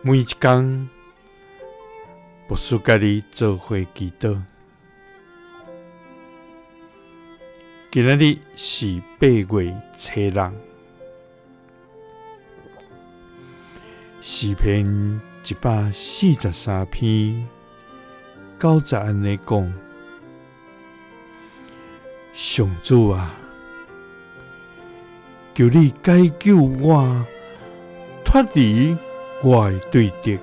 每一工，牧师佮你做伙祈祷。今仔日是8月初6，诗篇143篇9节按呢讲：上主啊，求你解救我，脫離我的對敵，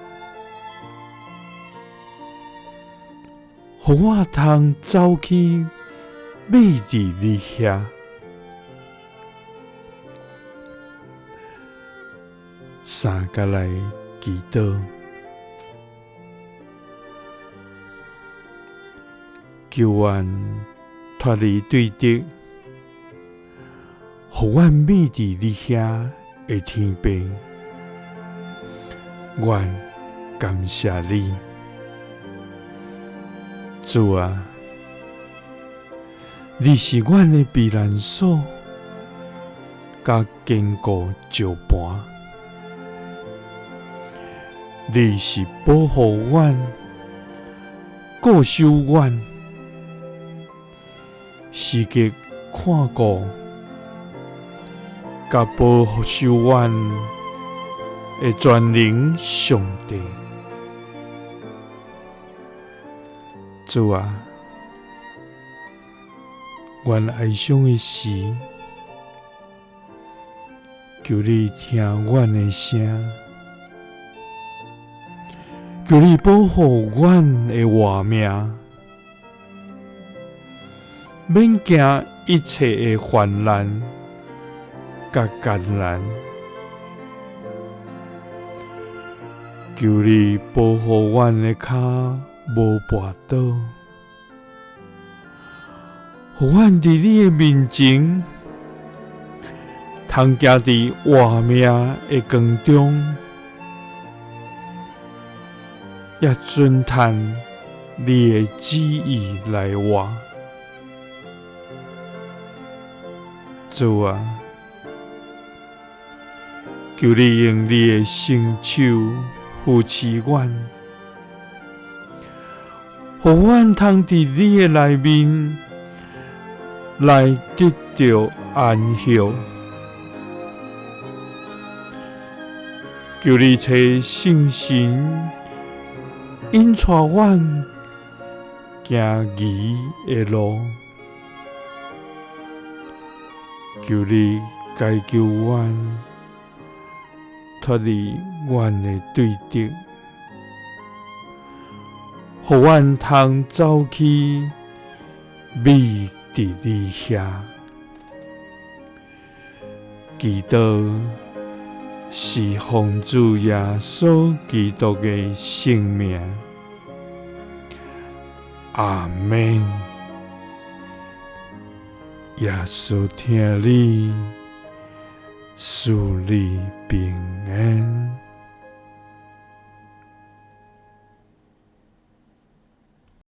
予我通走去覕佇你遐。三佮來祈禱，求阮脫離對敵，予阮覕佇你遐的天父，阮感謝你，主啊，你是阮的避難所，佮堅固石磐，你是保護阮、固守阮，時刻看顧、佮保守阮的全能上帝。主啊，阮哀傷的時，求你聽阮的聲，求你保護阮的活命，免驚一切的患難佮艱難。求你保護阮的跤無跋倒，予阮佇你的面前，通行佇活命的光中，也遵趁你的旨意來活。主啊，求你用你的聖手扶持阮，予阮通佇你的內面來得著安息。求你差聖神引帶阮行義的路，求你解救阮脫離阮的對敵，予阮通走去覕佇你遐。祈禱是奉主耶穌基督的聖名，阿們。耶穌疼你，賜你平安。